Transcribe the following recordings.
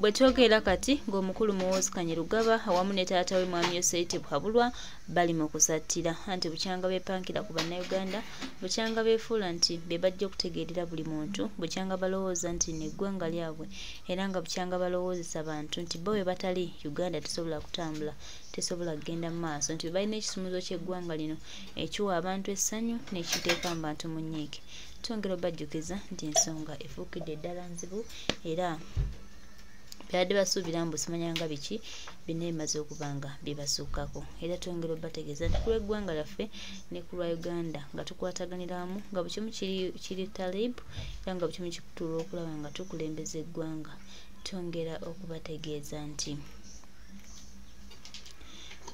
Bwe twogera kati ng'omukulu Muhoozi Kainerugaba awamu ne taata we Mwami Yoseri Tibuhaburwa bali mu kusattira, anti bukyanga beepankira ku bannayuganda, bukyanga beefuula nti be bajja okutegeerera buli muntu, bukyanga balowooza nti n'eggwanga lyabwe, era nga bukyanga balowoozesa bantu nti bo bwe batali Uganda tesobola kutambula, tesobola kugenda mu maaso, nti be balina ekisumuzo ky'eggwanga lino ekiwa abantu essanyu n'ekiteeka mu bantu mu nnyiike. Twongera obajjukiza nti ensonga efuukidde ddala nzibu era byadde basuubira mbu simanyanga biki bineemaze okuba nga bibasukkako. Era twongera obategeeza nti ku lw'eggwanga lyaffe ne ku lwa Uganda nga tukwataganira wamu, nga buli kimu kiri Talib, era nga buli kimu kituula okulaba nga tukulembeza eggwanga. Twongera okubategeeza nti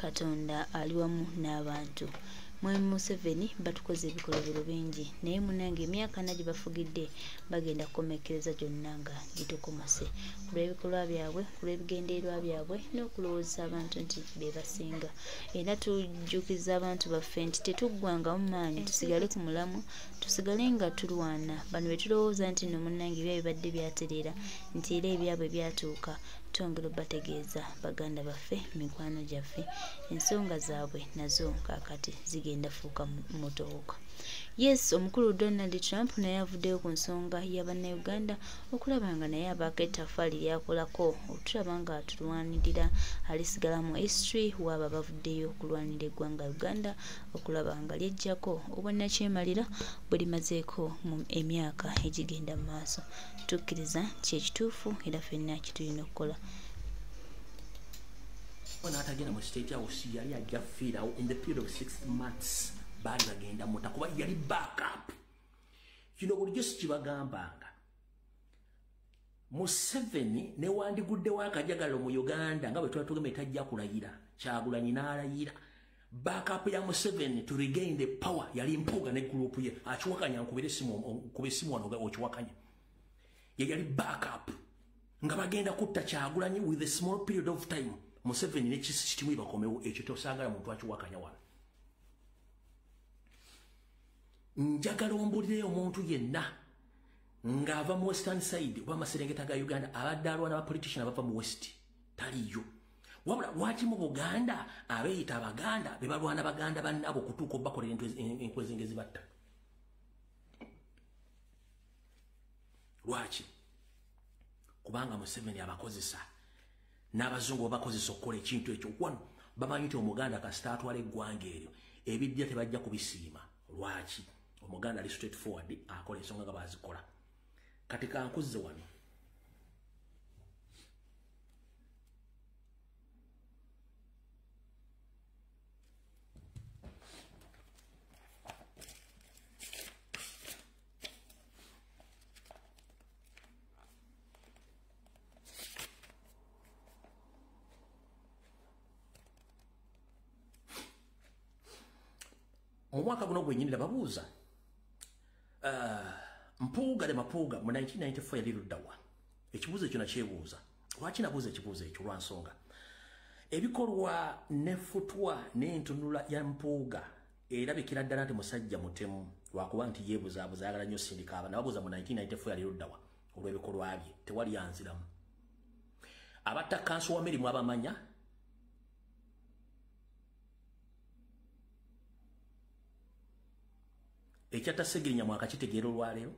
Katonda ali wamu n'abantu. Mwami Museveni batukoze ebikolobero bingi, naye munnange emyaka ana gye bafugidde bagenda kukomekkereza gyonna nga gitukomose ku lw'ebikolwa byabwe, ku lw'ebigendererwa byabwe n'okulowooza abantu nti be basinga. Era tujjukiza abantu baffe nti tetuggwangamu maanyi, tusigale ku mulamwa, tusigale nga tulwana. Bano be tulowooza nti nno munnange ebyabwe bibadde byatereera, nti era ebyabwe byatuuka. Twongera obategeeza baganda baffe, mikwano gyaffe, ensonga zaabwe nazo kaakati zigenda fuuka mutooka. Yes, omukulu Donald Trump naye avuddeyo ku nsonga ya bannayuganda okulaba nga naye abaako ettaffaali lyakolako otulaba nga atulwanirira alisigala mu history waaba bavuddeyo okulwanira eggwanga Uganda okulaba nga lyeggyako obwannakyemalira bwe limazeeko mu emyaka egigenda mu maaso. Tukkiriza nti ekituufu era ffenna kye tulina okukola. N'atagenda mu State House yali ajja fiirawo in the period of 6 months. Baali bagenda mutta kuba yali backup. Kino bulijjo si kibagambanga. Museveni ne wandiguddewo akajagalo mu Uganda nga bwe tuba tugamba tajja kulayira, Kyagulanyi n'alayira. Backup ya Museveni to regain the power yali Mpuuga ne group ye. Akiwakanya nkubira essimu wano okiwakanya. Ye yali backup nga bagenda kutta Kyagulanyi with a small period of time. Museveni ne kisitimu bakomewo ekyo tosangala muntu akiwakanya wano. Njagala ombulireyo omuntu yenna ng'ava mu western side oba amaserengeta ga Uganda abadde alwana ba politician abava mu west taliyo. Wabula lwaki mu Buganda abeeyita Abaganda be balwana Baganda bannaabwe okutuuka obbakolera enkwezinga ezibatta? Lwaki? Kubanga Museveni abakozesa n'abazungu babakozesa okukola ekintu ekyo. Wano bamanyi nti Omuganda kasita atwala eggwanga eryo ebijja tebajja kubisiima. Lwaki? Omuganda ali straight forward akola ensonga nga bazikola. Kati kankuzze wano. Mu mwaka guno gwennyini babuuza Mpuuga ne Mapuuga mu 1994 yali ludda wa? Ekibuuzo ekyo nakyebuuza. Lwaki nabuuza ekibuuzo ekyo? Lwa nsonga. Ebikolwa n'effutwa n'entunula ya Mpuuga erabikira ddala nti musajja mutemu, lwakuba nti yeebuzaabuza ayagala nnyo sindika abaana. Babuuza mu 1994 yali ludda wa olw'ebikolwa bye, tewali yanziramu. Abatta kanso wa mirimu abamanya ekyatta Ssegirinya mwakakitegeera olwaleero,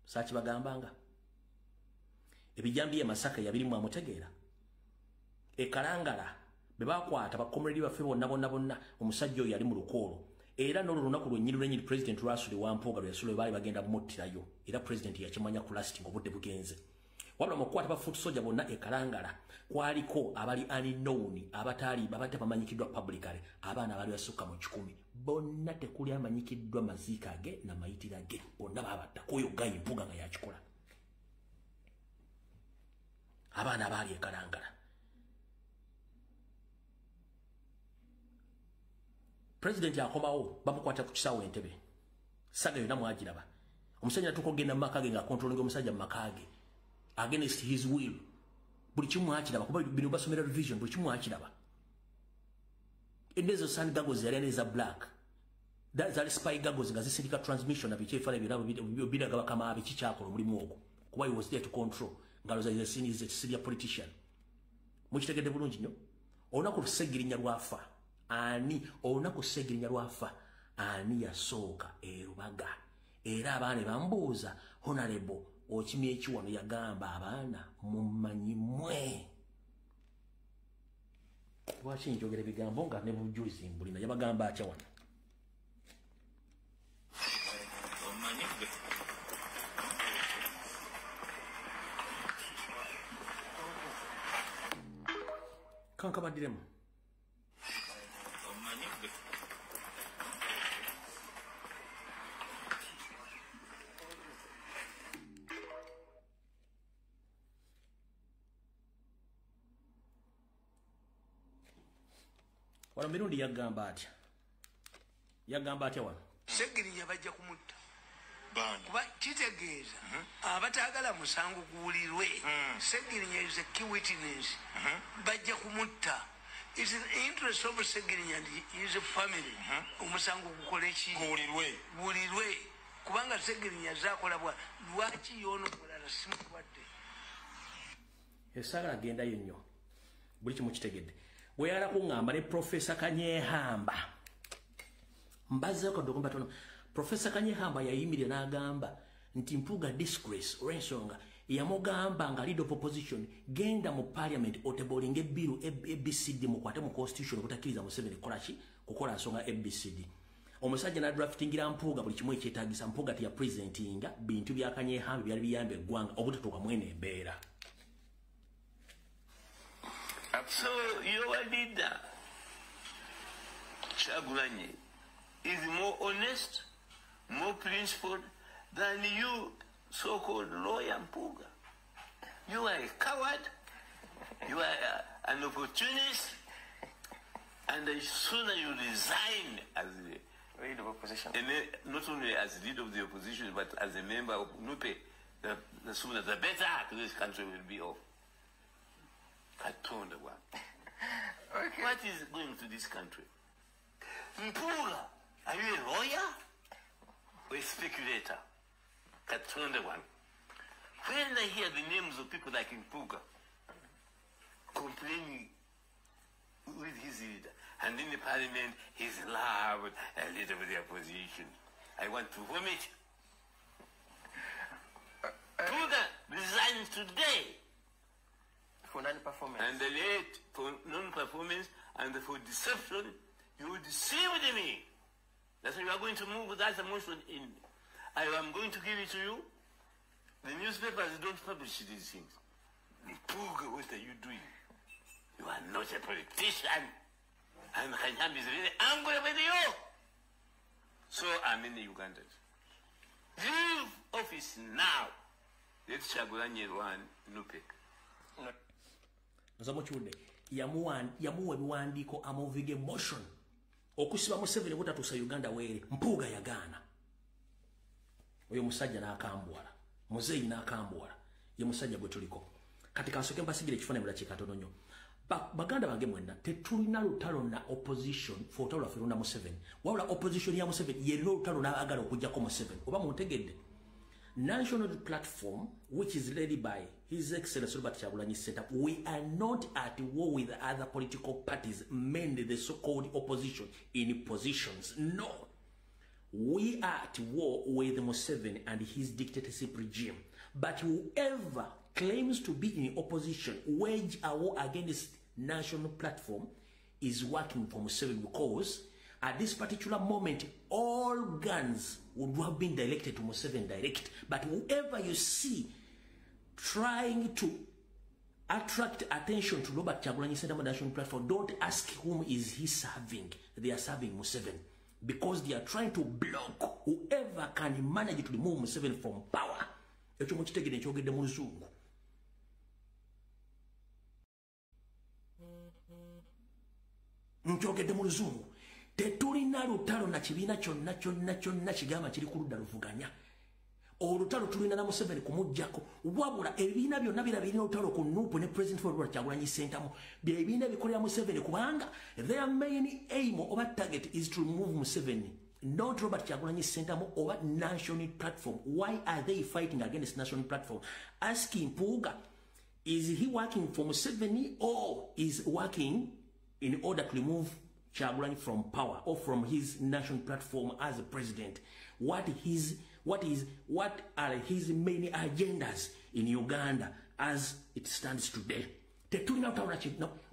saakibagambanga. Ebijambiya Masaka yabirimu amutegeera. E Kalangala be bakwata bakomredi baffe bonna bonna bonna, omusajja oyo yali mu lukoolo. Era n'olwo lunaku lwennyini lwennyini President Lwasuli wa Mpuuga lwe yasula baali bagenda kumuttirayo. Era President yakimanya ku last ng'obudde bugenze. Wabula mu kukwata ba foot soldier bonna e Kalangala kwaliko abali unknown, abataali babadde bamanyikiddwa publicly, abaana abaali basukka mu 100 bonna tekuli amanyikiddwa maziika ge na mayitira ge, bonna babatta. Oyo Guy Mpuuga nga yakikola. Abaana abaali e Kalangala. President akomawo bamukwata ku kisaawe Entebbe. Saga yonna mwagiraba. Omusajja atuuka okugenda mu maka ge nga controlling omusajja mu maka ge against his will. Buli kimu akiraba kuba bino basomera revision, buli kimu akiraba. Ezo sun goggles yali neza black. Zali spy goggles nga zisindika transmission na biki ebifala ebirabo biraga bakama abe kikyakola omulimu ogwo. Kuba he was there to control. Ngalo za senior politician. Mukitegedde bulungi nnyo. Olunaku Ssegirinya lwafa ani? Olunaku Ssegirinya lwafa ani yasooka erubaga? Era abaana bambuuza, honorable okimye eki wano? Yagamba abaana mumanyi mmwe. Lwaki njogera ebigambo nga ne bujulizi mbulina? Yabagamba atya wano? Kankabaddiremu. Wano Mirundi yagamba atya? Yagamba atya wano? Ssegirinya bajja kumutta. Kuba kitegeeza abataagala musango guwulirwe. Ssegirinya is a key witness. Bajja kumutta. It's in the interest of Ssegirinya and his family. Omusango gukole ki? Guwulirwe. Kubanga Ssegirinya azaakola bwa lwaki yoono omulala simulwadde. Esaagala agendayo nnyo. Buli kimu kitegedde. Weyala kuŋŋamba ne Professor Kanyehamba. Mbazzeeko kadogo batono. Professor Kanyehamba yayimirira n'agamba nti Mpuuga disgrace olw'ensonga yamugamba nga leader of opposition, genda mu parliament otebolinge bill ABCD mukwate mu constitution obutakkiriza Museveni kukola ki? Kukola nsonga ABCD. Omusajja n'adraftingira Mpuuga buli kimu ekyetaagisa. Mpuuga teyapresentinga bintu bya Kanyehamba byali biyamba eggwanga obutatuuka mwene embeera. So your leader, Kyagulanyi, is more honest, more principled than you so-called lawyer Mpuuga. You are a coward, you are an opportunist, and the sooner you resign as the leader of opposition, and not only as leader of the opposition, but as a member of NUPE, the sooner the better this country will be off. Katonda wa. Okay. What is going to this country? Mpuuga, are you a lawyer or a speculator? Katonda one. When I hear the names of people like Mpuuga complaining with his leader, and in the parliament he's loud, a leader of the opposition, I want to vomit. Mpuuga resigns today. For non-performance. And the late for non-performance and for deception, you deceived me. That's why you are going to move that motion in. I am going to give it to you. The newspapers don't publish these things. Mpuuga, what are you doing? You are not a politician. And Kanyambi is really angry with you. So are many Ugandans. Leave office now. Let Kyagulanyi run NUPE. Nzamo kiwulire, yamuwa ebiwandiiko amoving motion okusiba Museveni butatuusa Uganda weere. Mpuuga yagaana. Oyo musajja n'akambuwala, muzeeyi n'akambuwala, ye musajja gwe tuliko. Kati kansooke mbasigire ekifaananyi mu dakiika katono nnyo. Baganda bange mwenna, tetulina lutalo na opposition fe olutalo lwaffe luna Museveni, wabula opposition ya Museveni yerina olutalo n'abaagala okuggyako Museveni. Oba muntegedde? National Platform, which is led by His Excellency Robert Kyagulanyi Ssentamu, we are not at war with other political parties, mainly the so-called opposition in positions. No. We are at war with Museveni and his dictatorship regime. But whoever claims to be in opposition, wage a war against National Platform, is working for Museveni, because at this particular moment, all guns would have been directed to Museveni direct. But whoever you see trying to attract attention to Robert Kyagulanyi Ssentamu National Platform, don't ask whom is he serving. They are serving Museveni, because they are trying to block whoever can manage to remove Museveni from power. Ekyo mukitegedde nkyogedde mu Luzungu. Nkyogedde mu Luzungu. Tetulina lutalo na kibiina kyonna kyonna kyonna kigamba kiri ku ludda luvuganya. Olutalo tulina na Museveni kumuggyako. Wabula ebibiina byonna bira birina olutalo ku NUP ne President Robert Kyagulanyi Ssentamu. Bye ebibiina bikolera Museveni, kubanga their main aim oba target is to remove Museveni, not Robert Kyagulanyi Ssentamu oba National Platform. Why are they fighting against National Platform? Asking Mpuuga, Is he working for Museveni or is working in order to remove Kyagulanyi from power or from his national platform as a president? What are his main agendas in Uganda as it stands today? Tetulina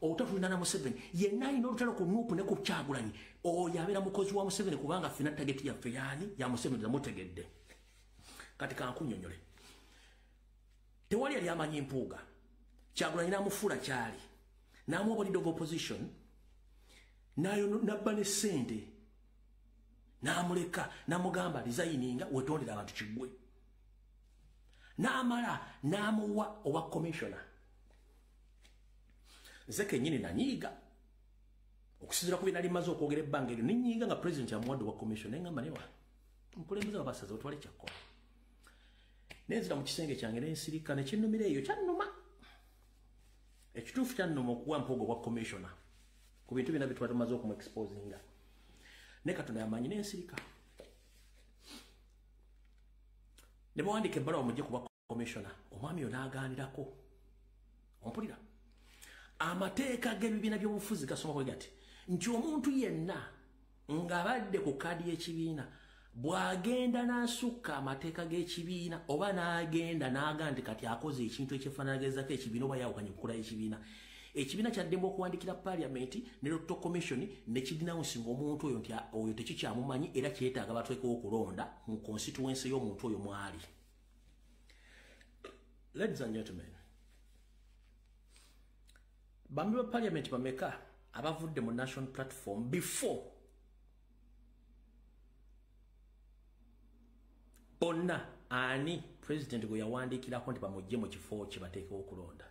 olutalo tulina na Museveni. Yenna alina olutalo ku NUP ne ku Kyagulanyi, oyo abeera mukozi wa Museveni, kubanga ffenna target yaffe yaani ya Museveni. Tamutegedde. Kati kankunnyonnyole. Tewali yali amanyi Mpuuga. Kyagulanyi n'amufuula kyali, n'amuwa leader of opposition, nayo nabba ne ssente, n'amuleka, n'amugamba resigninga wetondera abantu kiggwe. N'amala n'amuwa owa commissioner. Nze kennyini nanyiiga okusinziira ku bye nali maze okwogera ebbanga eryo, nenyiiga nga president amuwadde owa commissioner. Nengamba newa omukulembeze wabasaze otwale kyakkola. Nenzira mu kisenge kyange nensirika, nekinnumira eyo kyannuma. Ekituufu kyannuma okuwa Mpuuga obwa commissioner ku bintu byonna bye tuba tumaze okumuexposinga, ne Katonda yamanyi. Nensirika ne bawandiika ebbaluwa mujje kuba commissioner. Omwami oyo n'agaanirako. Ompulira? Amateeka g'ebibiina by'obufuzi gasoma bwe gati nti omuntu yenna ng'abadde ku kaadi y'ekibiina bw'agenda n'asukka amateeka g'ekibiina oba n'agenda n'aga nti kati akoze ekintu ekyefaananyirizaako ekibiina oba yawukanye okukola ekibiina, ekibiina kyaddembe okuwandikira parliament ne Electoral Commission ne kidenouncinga omuntu oyo nti oyo tekikyamumanyi era kyetaaga batwekewo okulonda mu constituency y'omuntu oyo mwali. Ladies and gentlemen, bambi ba parliament bameka abavudde mu national platform before? Bonna ani president gwe yawandiikirako nti bamugye mu kifo kye bateekewo okulonda,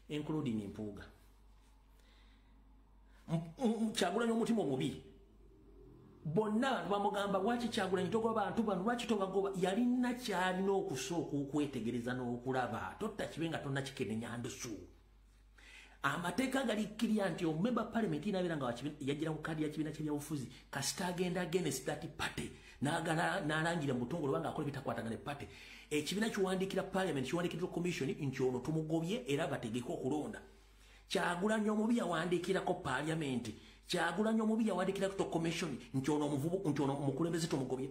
including Mpuuga? Kyagulanyi omutima omubi, bonna abantu bamugamba, "Lwaki Kyagulanyi togoba bantu bano? Lwaki tobagoba?" Yalina kyalina okusooka okwetegereza n'okulaba. Totta kibe nga tonnakikenenya ndusu. Amateeka galikkirya nti omumemba parliament inabeera nga yajjira ku kaadi ya kibiina ky'ebyobufuzi, kasita agenda against that party, n'alangira mu butongole obanga akola ebitakwatagana ne party, ekibiina kiwandiikira parliament, kiwandiikira commission nti ono tumugobye era bategeke okulonda. Kyagulanyi omubi yawandiikirako parliament? Kyagulanyi omubi yawandiikirako commission nti ono omuvubu, nti ono omukulembeze tumugobye?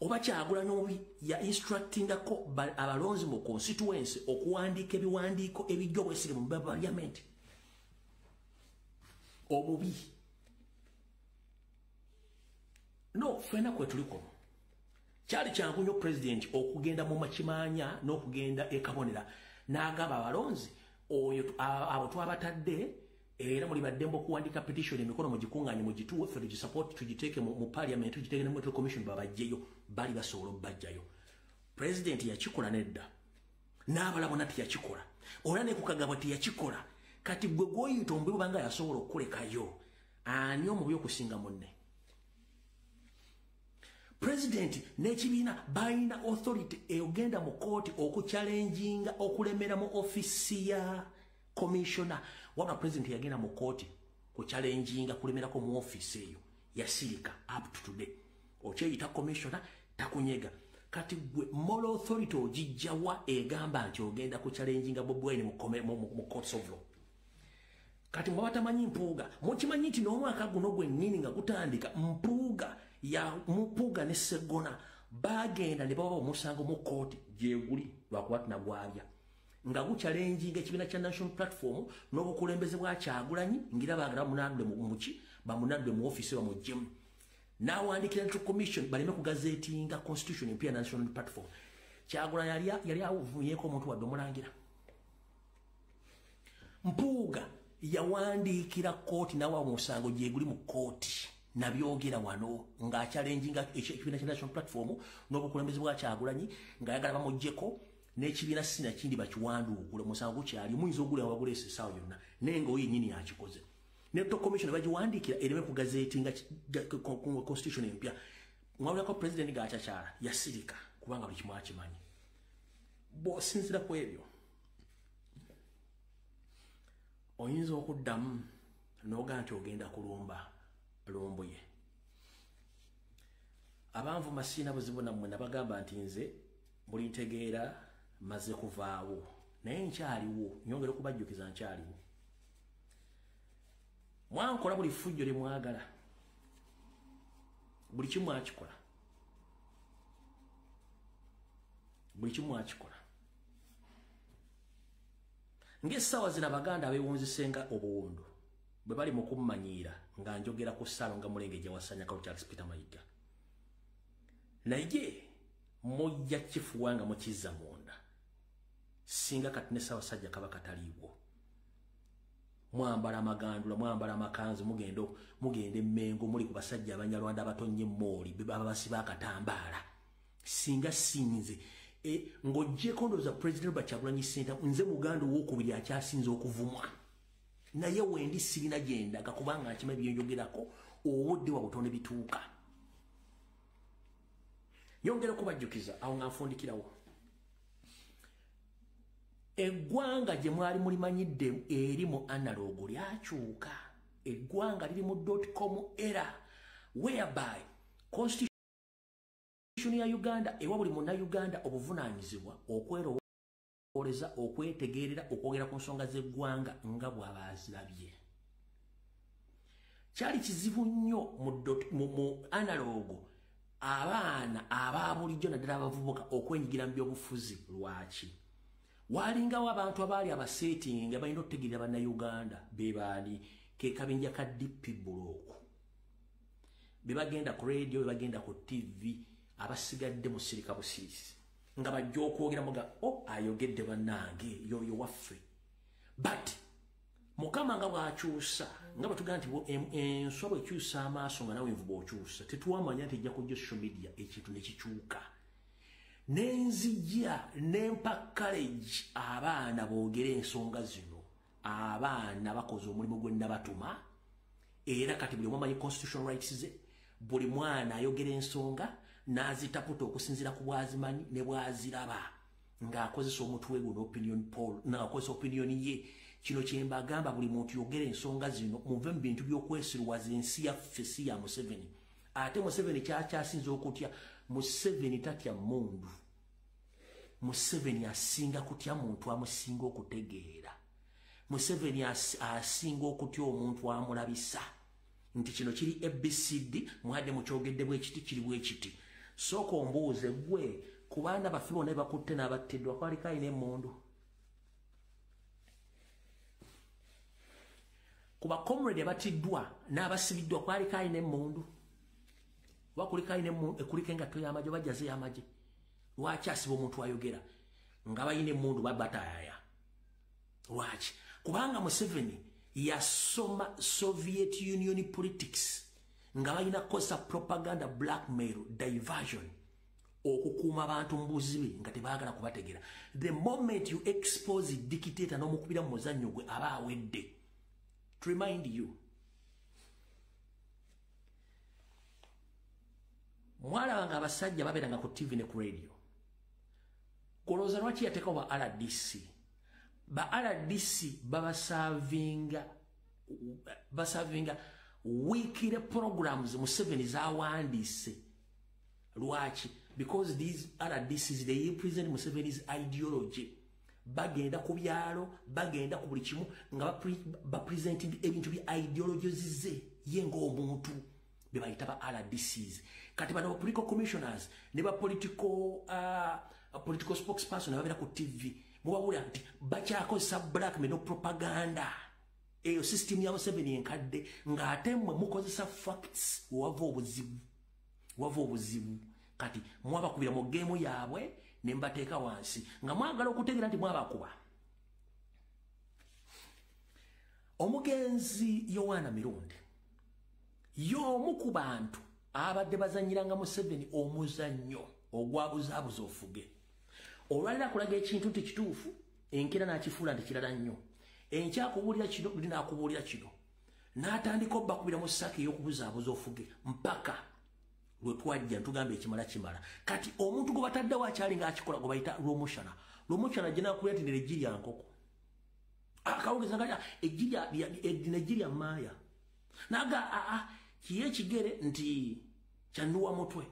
Oba Kyagulanyi omubi ya instructingako abalonzi mu constituency okuwandiika ebiwandiiko ebijja obwesige mu parliament? Omubi no. Ffena kwe tuli kuno, kyali kyangu nnyo president okugenda mu makimanya n'okugenda ekabonera n'agamba abalonzi oyo abo twabatadde era muli baddembe okuwandika petition, emikono mugikuŋŋaanye, mugituwe, ffe tugisupport, tugiteeke mu parliament, tugiteeke ne mu Electoral Commission, babajjeyo. Bali basobola obbajjayo. President yakikola? Nedda. N'abalala bonna teyakikola, olwa ne ku Kagabo teyakikola. Kati gwe gwoyita omubi, bubanga yasobola okukulekayo, ani omubi okusinga munne? President n'ekibiina balina authority egenda mu kooti okuchallenginga okulemera mu ofisi ya commissioner. Wabula president yagenda mu kooti kuchallenginga kulemerako mu ofisi eyo, yasirika. Up to today okyeyita commissioner, takunyega. Kati gwe moral authority ogijjawa egamba nti ogenda kuchallenginga Bobi Wine mu courts of law? Kati mwe batamanyi Mpuuga, mukimanyi nti n'omwaka guno gwennyini nga gutandika, Mpuuga ya Mpuuga ne Seggona bagenda ne baba omusango mu kooti gyeguli, lwakuba tunagwabya, nga guchallenginga ekibiina kya National Platform n'obukulembeze bwa Kyagulanyi, ngira baagala bamunandule muki, bamunandule mu office, bamuggyemu. N'awandikira Electoral Commission baleme kugazetinga constitution empya National Platform. Kyagulanyi yali awuvunyeeko omuntu wadde omulangira? Mpuuga yawandiikira kooti nawa omusango gyeguli mu kooti, nabyogera wano, ng'achallenginga ekibiina kya National Platform n'obukulembeze bwa Kyagulanyi, ng'ayagala bamuggyeko n'ekibiina sina kindi bakiwanduukule. Omusango gukyali, muyinza ogula waguleesa essaawa yonna, naye nga oyo yennyini yakikoze. Ne Electoral Commission bagiwandiikira ereme kugazetinga constitution empya. Mwawulirako president ng'akyakyala? Yasirika kubanga buli kimu akimanyi. Bw'osinzira ku ebyo, oyinza okuddamu n'ogaa nti ogenda kulumba Lumbuye. Abanvuma siina buzibu nammwe. Nabagamba nti nze mulintegeera maze kuvaawo. Naye nkyaliwo, nyongera okubajjukiza nkyaliwo. Mwankola buli ffujjo lye mwagala. Buli kimu akikola. Buli kimu akikola. Ng'essaawa zino Abaganda abeewunzisenga obuwundu bwe bali mu kummanyiira nga njogera ku Ssaalongo Mulengejja wa Ssanyakawo Charles Peter Mayiga. Naye mujja kifuwa nga mukizza munda. Singa kati ne Ssaabasajja Kabaka taliiwo. Mwambala amagandula, mwambala amakanzu, mugende Mmengo, muli ku basajja Abanyarwanda abatonnye emmooli, be baba basiba akatambaala. Singa sinze ng'oggyeko ndowooza President Robert Kyagulanyi Ssentamu, nze Muganda owookubiri akyasinze okuvumwa. Naye wendi sirina gye ndaga kubanga nkimanyi bye njogerako, obudde bwa butonde bituuka. Nyongera okubajjukiza awo nga nfundikirawo. Eggwanga gye mwali mulimanyidde eri mu analogo lyakyuka. Eggwanga liri mu .com era whereby constitution ya Uganda ewa buli munnayuganda obuvunaanyizibwa okwerowooleza, okwetegeerera, okwogera ku nsonga z'eggwanga nga bw'abaazirabye. Kyali kizibu nnyo mu analogo abaana aba bulijjo naddala abavubuka okwenyigira mu byobufuzi. Lwaki? Walingawo abantu abaali abaseetinga balina okutegeerera bannayuganda be baani, ke kabinja ka DP Block. Be bagenda ku radio, be bagenda ku TV, abasigadde mu sirika busirisi nga bajja okwogera muga o ayogedde bannange yoyo waffe. But Mukama nga bw'akyusa, nga bwe tugamba nti enswa bw'ekyusa amaaso nga nawe envuba okyusa, tetuwamanya nti ejja kujja social media ekintu ne kikyuka. Nenzijja nempa courage abaana boogere ensonga zino. Abaana bakoze omulimu gwe nabatuma, era kati buli omu amanyi constitutional rights ze, buli mwana ayogera ensonga n'azitaputa okusinziira ku bw'azimanyi ne bw'aziraba ng'akozesa omutwe gwe n'opinion poll, n'akozesa opinion ye. Kino kye mbagamba, buli muntu yogera ensonga zino, muve mu bintu by'okwesiruwaza. Ensi yaffe si ya Museveni. Ate Museveni kyakyasinze okutya, Museveni tatya mmundu. Museveni asinga kutya muntu amusinga okutegeera. Museveni asinga okutya omuntu amulabisa nti kino kiri ABCD, mwadde mukyogedde bwekiti, kiri bwekiti. Sooka ombuuze gwe, ku baana baffe bonna bakutte n'abattiddwa kwaliko alina emmundu? Ku bacomrade abattiddwa n'abasibiddwa kwaliko alina emmundu? Oba kuliko alina kuliko engatto y'amagye oba jaze y'amagye? Lwaki asiba omuntu ayogera nga balina emmundu batayaya? Lwaki? Kubanga Museveni yasoma Soviet Union politics nga balina kukozesa propaganda, blackmail, diversion okukuuma abantu mu buzibe nga tebaagala kubategera. The moment you expose dictator n'omukubira mu muzannyo gwe, aba awedde. To remind you, mwalaba nga abasajja babeeranga ku TV ne ku radio. Kulowooza lwaki yateekawo ba RDC? Ba RDC babasavinga weekly programs Museveni zawandiise. Lwaki? Because these RDCs, they represent Museveni's ideology. Bagenda ku byalo, bagenda ku buli kimu nga bapresenting ebintu bya ideologies ze ye ng'omuntu, be bayita ba RDCs. Kati bano ba political commissioners ne ba political spokesperson ababeera ku TV, mubawulira nti bakyakozesa blackmail no propaganda. Eyo system ya Museveni enkadde, ng'ate mmwe mukozesa facts. Wava obuzibu, wava obuzibu. Kati mwabakubira mu game yaabwe ne mbateeka wansi nga mwagala okutegeera nti mwabakuba. Omugenzi Yowaana Mirundi y'omu ku bantu abadde bazannyiranga Museveni omuzannyo ogwabuzaabuza ofuge. Olwaliro akulaga ekintu nti kituufu, enkeera n'akifuula nti kirala nnyo. Enkya akubuulira kino, luli n'akubuulira kino, n'atandika obbakubira mu ssaaka ey'okubuzaabuza ofuge mpaka lwe twajja ntugamba ekimala kimala. Kati omuntu gwe bataddewo akyali ng'akikola gwe bayita Rwomushana. Rwomushana gye naakubira nti nero eggi lya nkoko, akawogeza nga eggi lya maaya, naga aa kiye ekigere nti kyannuwa mutwe,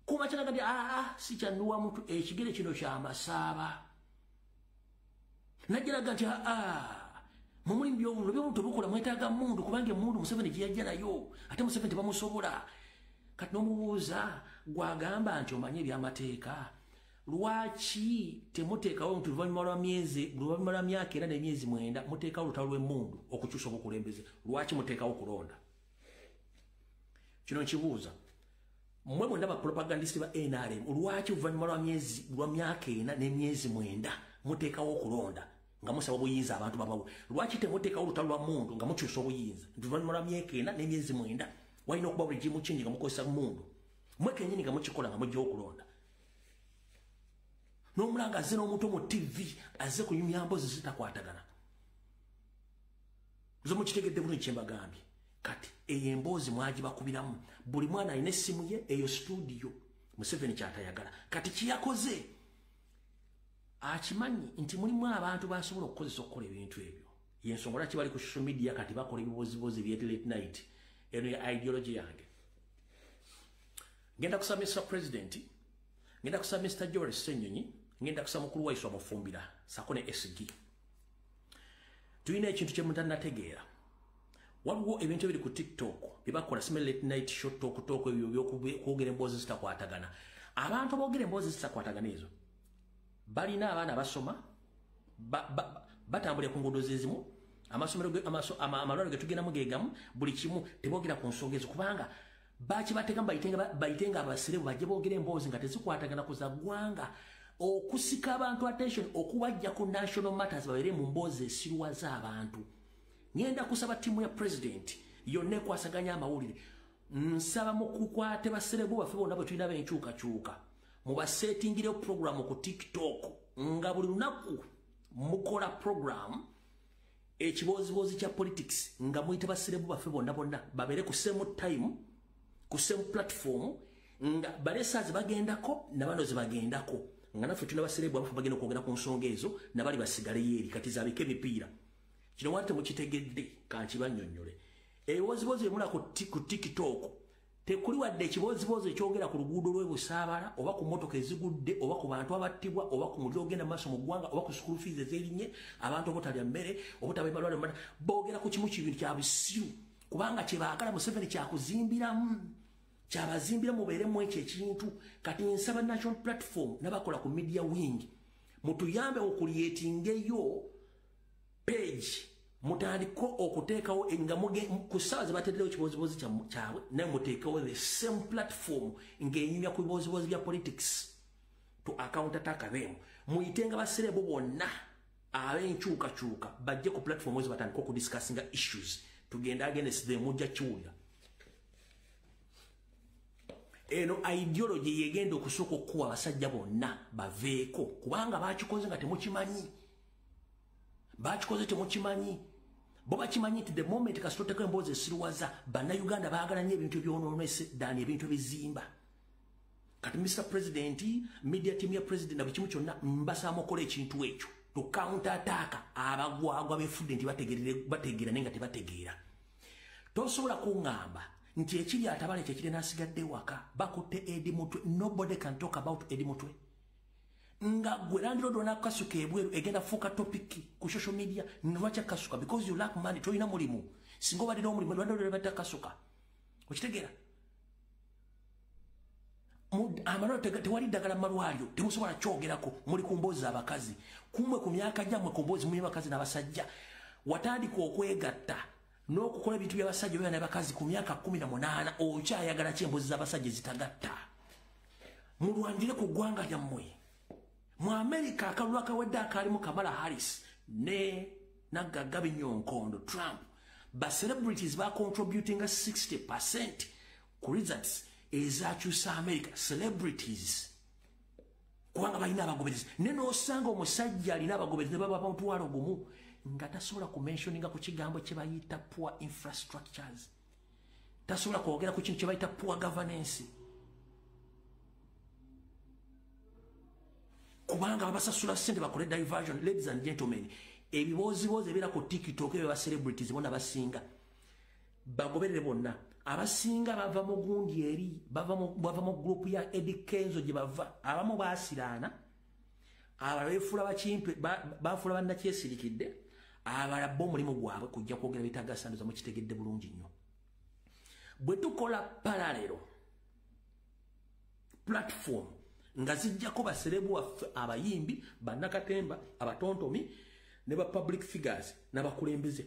kuma kyanaga nti aa si kyannuwa mutwe, ekigere kino kyamasaaba. Najjalaga nti mumuli byobuntu bukola mwetaaga mundu kubanga emundu Museveni gye yajja nayo ate Museveni tebamusobola. Kati n'omubuuza gwagamba nti omanye ebyamateeka, lwaki temuteekawo nti oluvannyuma lwa myezi, oluvannyuma lwa myaka era n'emyezi 9 muteekawo olutalo lw'emmundu okukyusa obukulembeze? Lwaki muteekawo kulonda? Kino nkibuuza mmwe bonna ba propagandist ba NRM, lwaki oluvannyuma lwa myezi, lwa myaka 4 n'emyezi 9 muteekawo okulonda nga musaba obuyinza abantu babawe? Lwaki temuteekawo olutalo lwa mmundu nga mukyusa obuyinza? Nti oluvannyuma lwa myaka 4 n'emyezi 9 walina okuba regime change nga mukozesa mmundu, mmwe kennyini nga mukikola nga mujjawo okulonda. N'omulanga azze n'omuntu mu TV azze kunyumya mboozi zitakwatagana. Zo mukitegedde bulungi kye mbagambye. Kati eyo emboozi mwagibakubiramu, buli mwana alina essimu ye, eyo studio Museveni kyatayagala. Kati kiyakoze akimanyi nti mulimu abantu basobola okukozesa okukola ebintu ebyo. Yensonga lwaki bali ku social media kati bakola ebibozibozi bya late night. Eno ya ideology yange. Ngenda kusaba Mr. President, ngenda kusaba Mr. George Ssenyonyi, ngenda kusaba mukulu wa Iswa Mufumbira, sako ne SG. Tulina ekintu kye mutannategeera. Waliwo ebintu ebiri ku TikTok bye bakola, sime late night show talk talk, ebyo by'okwogera emboozi zitakwatagana. Abantu aboogera emboozi zitakwatagana ezo balina abaana basoma, batambulira ku nguudo zezimu, amasomero, amalwaliro ge tugendamu geegamu, buli kimu. Teboogera ku nsonga ezo kubanga bakibateekamu bayitenga abaserebu bajje boogera emboozi nga tezikwatagana ku za ggwanga, okusika abantu attention, okubajja ku national matters babeere mu mboozi esiruwaza abantu. Ngenda kusaba ttiimu ya president yonna ekwasaganya amawulire, nsaba mukukwate baserebu baffe bonna bwe tulina b'enkyukakyuka, mubaseetingirewo program ku TikTok nga buli lunaku mukola program ekibozibozi kya politics, nga muyita baserebu baffe bonna bonna babeere ku same time, ku same platform, nga balesa ze bagendako na bano ze bagendako, nga naffe tulina baserebu abaffe bagenda okwogera ku nsonga ezo nabali basigaleyo eri. Kati zaabiko emipiira. Kino wali temukitegedde, kankibannyonnyole. Ebibozibozi byemula ku TikTok tekuli wadde ekibozibozi ekyogera ku luguudo lw'e Busaabala, oba ku mmotoka ezigudde, oba ku bantu abattibwa, oba ku muliro ogenda maaso mu ggwanga, oba ku school fees ezerinye, abantu obutalya mmere, obutaba emalwaliro. Boogera ku kimu kibintu kya busiru, kubanga kye baagala Museveni kyakuzimbiramu, kyabazimbira mubeeremu ekyo ekintu. Kati nsaba national platform n'abakola ku media wing mutuyambe okucreatingeyo page, mutandike okuteekawo nga ku ssaawa ze bateerewo ekibozibozi kyabwe, naye muteekewo the same platform ng'enyumya ku bibozibozi bya politics to account attack them. Muyitenga baserebu bonna ab'enkyukakyuka bajje ku platform ezo batandike okudiscussinga issues, tugenda against them. Mujja kiwulira. Eno ideology yegenda okusooka okukuwa abasajja bonna baveeko, kubanga bakikoze nga temukimanyi, bakikoze temukimanyi. Bo bakimanyi nti the moment kasita oteeka emboozi esiruwaza, bannayuganda baagala nnyo ebintu ebyonoonese ddani ebintu ebizimba. Kati Mr. President, media team ya president na buli kimu kyonna, mbasaba mukola ekintu ekyo to counter attack abagwagwa befudde nti bategeera naye nga tebategeera. Tosobola kuŋŋamba nti ekiri atabala ekyo ekiri n'asigadde ewaka bakutte Eddie Mutwe. Nobody can talk about Eddie Mutwe nga gwe landlord onakasuka ebweru, egenda fuuka topic ku social media. Lwaki akasuka? Because you lack money, tolina mulimu. Singa obadde n'omulimu, landlord badde akasuka. Okitegeera? Amalwaliro tewali ddagala mu malwaliro, temusobola kyogerako, muli ku mboozi abakazi. Kumwe ku myaka gyammwe ku mboozi muli abakazi n'abasajja. Watandika okwegatta n'okukola ebintu by'abasajja oba n'abakazi ku myaka 18, okyayagala ki emboozi z'abasajja ezitagatta? Mulwanire ku ggwanga lyammwe. Mu America akalulu akawedde akaalimu Kamala Harris ne naggagga Binyonkondo Trump, ba celebrities bacontributinga 60% ku results ezakyusa America. Celebrities, kubanga balina abagoberezi. Ne n'osanga omusajja alina abagoberezi ne baba 10,000 nga tasobola kumentioninga ku kigambo kye bayita poor infrastructures, tasobola kwogera ku kintu kye bayita poor governance, kubanga babasasula ssente bakole diversion. Ladies and gentlemen, ebibozibozi ebibeera ku TikTok ebyo ba celebrities bonna basinga bagoberere, bonna abasinga bava mu gundi eri, bava mu group ya Eddie Kenzo gye bava. Abamu baasiraana Abalala beefuula bakimpe, bafuula bannakyesirikidde, abalala bo omulimu gwabwe kujja kwogera bitagasa ndoza mukitegedde bulungi nnyo. Bwe tukola parallel platform nga zijjako baserebu waffe abayimbi, bannakatemba, abatontomi ne ba public figures n'abakulembeze,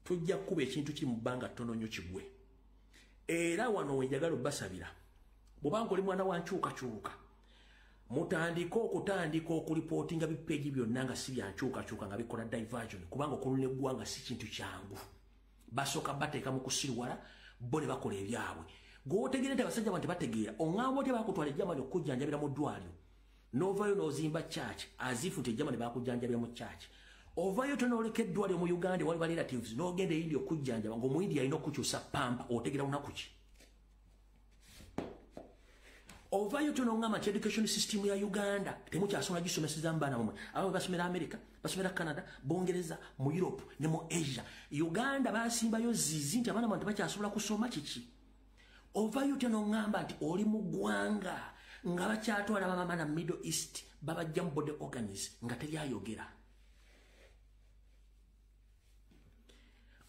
tujja kukuba ekintu kiri mu bbanga ttono nnyo kigwe. Era wano we njagala obbasabira, bw'obanga oli mwana wa nkyukakyuka, mutandike okutandika okulipootinga bipeegi byonna nga si bya nkyukakyuka nga bikola diversion, kubanga okunona eggwanga si kintu kyangu. Basooka bateeka mu kusiriwala, bo ne bakola ebyabwe. Gw'otegeera nti abasajja bano tebategeera, oŋŋamba otya baakutwala e Germany okukujjanjabira mu ddwaliro, n'ovaayo n'ozimba church as if nti e Germany baakujjanjabira mu church. Ovaayo tonooleka eddwaliro mu Uganda wali ba relatives, n'ogenda e India okujjanjaba ng'Omuyindi alina okukyusa pampa, otegeera lunaku ki? Ovaayo tonoŋŋamba nti education system ya Uganda temukyasobola gisomeseza mu baana bammwe. Abamu basomera America, basomera Canada, Bungereza, mu Europe ne mu Asia. Uganda basimbayo zizi nti abaana bammwe tebakyasobola kusoma kiki? Ovaayo tonoŋŋamba nti oli mu ggwanga nga bakyatwala bamama na Middle East babajja mu body organs nga teryayogera.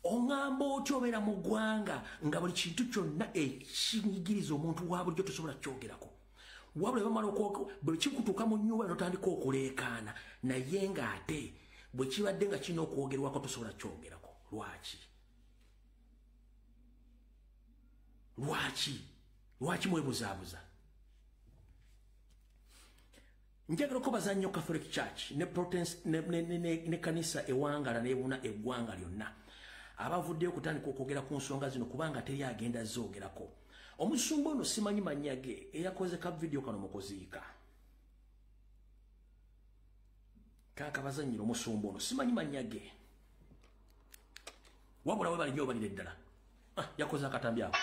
Oŋŋamba otya obeera mu ggwanga nga buli kintu kyonna ekinyigiriza omuntu wa bulijjo tosobola kyogerako. Wabula bamala bwe kikutuuka mu nnyumba n'otandika okuleekaana, naye ng'ate bwe kibadde nga kirina okwogerwako tosobola kyogerako. Lwaki? Lwaki? Lwaki mwebuzaabuza? Njagala okubaza nnyo Catholic Church ne Protestant ne kanisa ewangala n'ebuna eggwanga lyonna abavuddeyo okutandika okwogera ku nsonga zino, kubanga teri agenda zoogerako. Omusumba ono simanyi mannya ge eyakoze ka vidiyo kano mu kuziika. Kaakabazannyira omusumba ono simanyi mannya ge, wabula we bali nnyo balire ddala. Yakoze akatambi ako.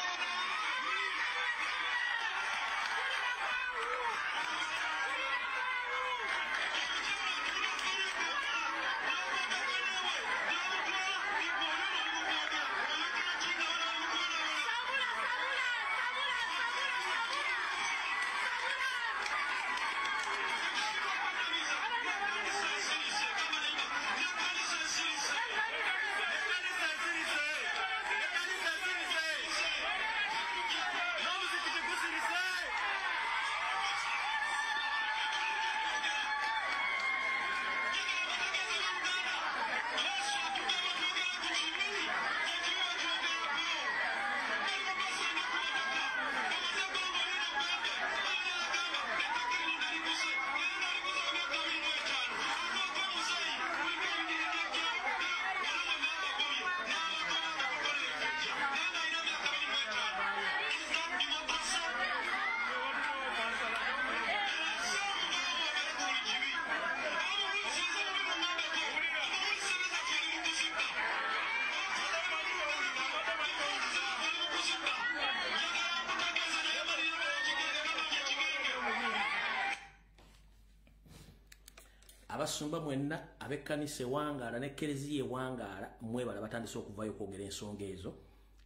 Abasumba mwenna ab'ekkanisa ewangaala n'ekkereziya ewangaala mwebala batandise okuvaayo okwogera ensonga ezo,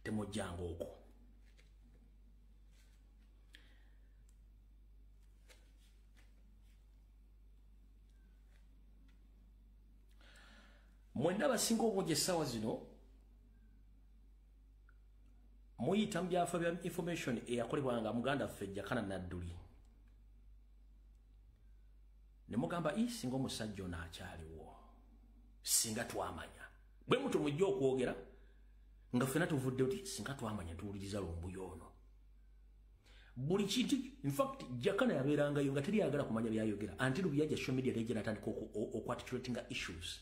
temujjanga okwo. Mwenna abasinga obungi essaawa zino muyita mu byafa bya information eyakolebwanga muganda waffe Jakana Nadduli, ne mugamba singa omusajja ono akyaliwo, singa twamanya. Bwe mutyo mujja okwogera nga ffenna tuvuddeyo nti singa twamanya tuwuliriza Lumbuye ono. Buli kintu, in fact Jakana yabeerangayo nga teri ayagala kumanya byayogera until bwe yajja social media nejja n'atandika okuarticulatinga issues.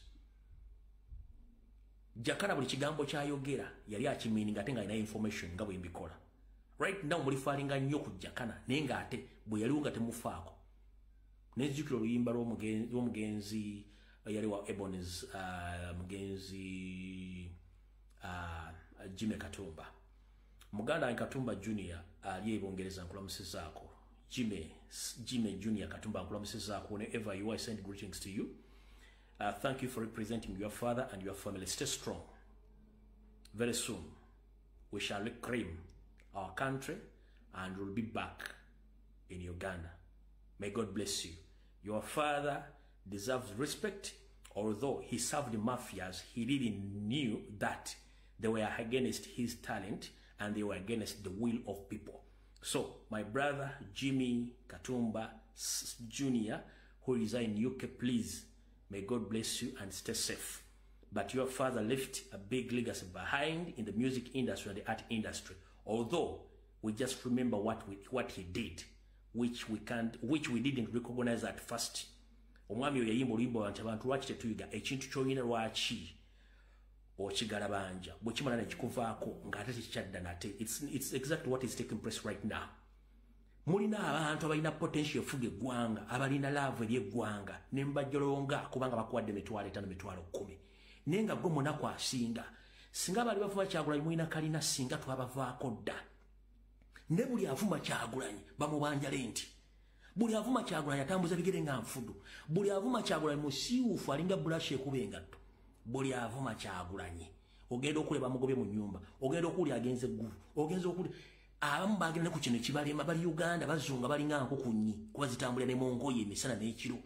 Jakana buli kigambo kyayogera yali akimiininga ate nga alina information nga bwe mbikola. Right now mulifalinga nnyo ku Jakana, naye ng'ate bwe yaliwo nga temufaako. Nenzijukira oluyimba lw'omugenzi yali wa Ebonies, mugenzi Jimmy Katumba. Muganda wange Katumba Junior ali e Bungereza nkulamusizaako. Jimmy Junior Katumba nkulamusizaako. Whenever you are, I send greetings to you. Thank you for representing your father and your family. Stay strong. Very soon we shall reclaim our country and we'll be back in Uganda. May God bless you. Your father deserves respect. Although he served the mafias, he really knew that they were against his talent and they were against the will of people. So, my brother Jimmy Katumba Jr., who resides in UK, please, may God bless you and stay safe. But your father left a big legacy behind in the music industry and the art industry. Although we just remember what he did, which we didn't recognize at first. Omwami oyo yayimba oluyimba nti abantu lwaki tetuyiga ekintu ky'olina lwaki okigalabanja bwe kimala ne kikuvaako ng'ate tekikyadda nate. It's exactly what is taking place right now. Mulina abantu abalina potential efuga eggwanga, abalina love eri eggwanga, ne mbajolonga kubanga bakuwadde 5,000 10,000. Naye nga gwe munaku asinga. Singa baali bavuma Kyagulanyi mulina kalina, singa twabavaako dda. Ne buli avuma Kyagulanyi bamubanja lenti. Buli avuma Kyagulanyi atambuza bigere nga nfudu. Buli avuma Kyagulanyi musiiwuufu alinga brush ekuba engatto. Buli avuma Kyagulanyi ogenda okuleba mugobye mu nnyumba, ogenda okulya agenze eggulu, ogenza okulya abamu bagenda ku kino ekibalema. Bali Uganda bazunga balinga nkukunyi kuba zitambulira ne mu ngoye emisana n'ekiro.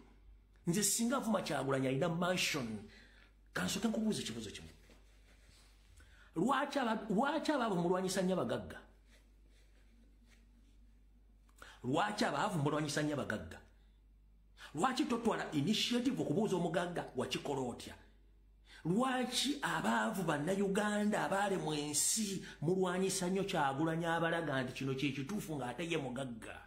Nze singa avuma Kyagulanyi alina mansion. Kansooke nkubuuze ekibuuzo kimu. Lwaki abaavu mulwanyisa nnyo abagagga? Lwaki abaavu mulwanyisa nnyo abagagga? Lwaki totwala initiative okubuuza omugagga wakikola otya? Lwaki abaavu bannayuganda abaalemwa ensi mulwanyisa nnyo Kyagulanyi abalaga nti kino kye kituufu ng'ate ye mugagga?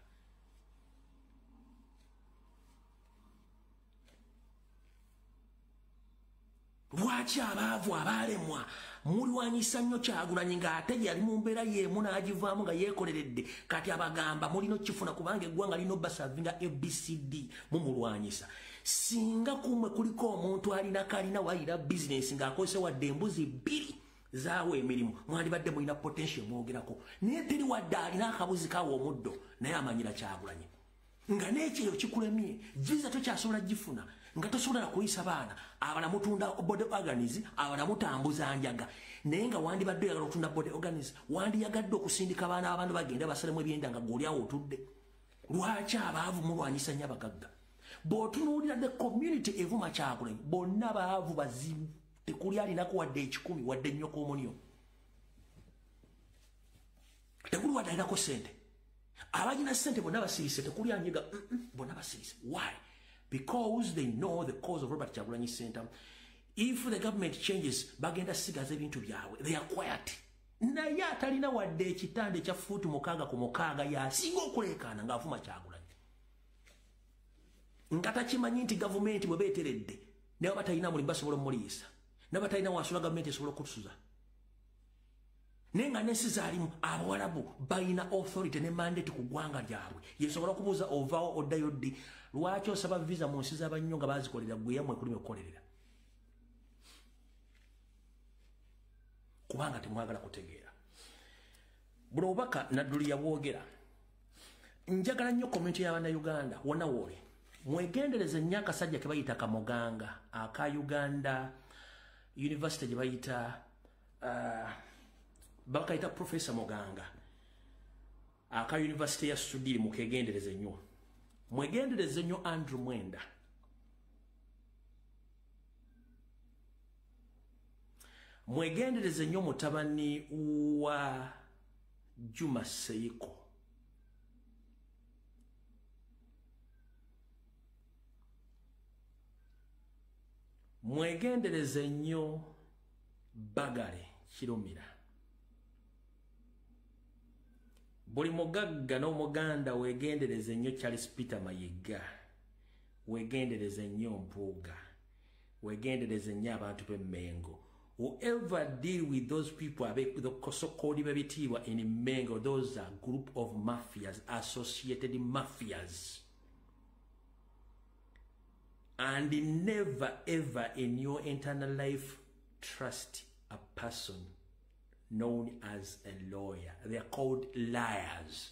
Lwaki abaavu abaalemwa mulwanyisa nnyo Kyagulanyi ng'ate yali mu mbeera y'emu n'agivaamu nga yeekoleredde? Kati abagamba mulina okukifuna kubanga eggwanga lina obbasavinga ABCD, mumulwanyisa. Singa kumwe kuliko omuntu alina kalina walina bizinensi ng'akozesa wadde embuzi 2 zaawa emirimu, mwandibadde mulina potential mwogerako. Naye teri wadde alina akabuzi kawa omuddo naye amanyira Kyagulanyi. Nga n'ekyeyo kikulemye, visa tokyasobola gifuna, nga tosobola kuyisa baana, abala mutunda body organs, abala mutambuza njaga. Naye nga wandibadde oyagala okutunda body organs, wandiyagadde okusindika abaana abantu bagenda basalemu ebyenda nga gw'oli awo otudde. Lwaki abaavu mulwanyisa nnyo abagagga? Bw'otunuulira the community evuma Kyagulanyi, bonna baavu bazibu, tekuli alinako wadde 1,000 wadde ennyoko omunyo. Tekuli wadde alinako ssente. Abalina ssente bonna basirise, tekuli anyiga, bonna basirise. Why? Because they know the cause of Robert Kyagulanyi Ssentamu. If the government changes, bagenda sigaza ebintu byabwe. They are quiet. Naye atalina wadde ekitanda ekya fuuti 6 ku 6 yasinga okuleekaana ng'avuma Kyagulanyi. Nga takimanyi nti gavumenti bwe beeteredde, naye batalina mulimu basobola omuliisa, naye batalina wasula gavumenti esobola okutusuza. Naye nga n'ensi zaalimu abawalabu balina authority ne mandate ku ggwanga lyabwe. Yesobola okubuuza ovaawo oddayo ddi? Lwaki osaba visa mu nsi z'abannyo nga baazikolera gwe yammwe kulima okukolerera? Kubanga temwagala kutegeera. Buno obubaka Nadduli yabwogera. Njagala nnyo komenti y'Abannayuganda wonna wooli. Mwegendereze nnyo akasajja ke bayita Kamuganga aka Uganda University gye bayita bakayita Professor Muganga aka University ya Sudiri. Mukegendereze nnyo. Mwegendereze nnyo Andrew Mwenda. Mwegendereze nnyo mutabani wa Juma Seiko. Mwegendereze nnyo Bagale Kirumira. Buli mugagga n'omuganda weegendereze nnyo Charles Peter Mayiga. Weegendereze nnyo Mpuuga. Weegendereze nnyo abantu b'Emmengo. Whoever deal with those people, the so-called bebitiibwa in Mmengo, those are group of mafias, associated mafias. And never ever in your entire life trust a person known as a lawyer. They are called liars.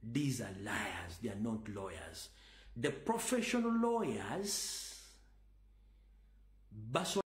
These are liars. They are not lawyers. The professional lawyers,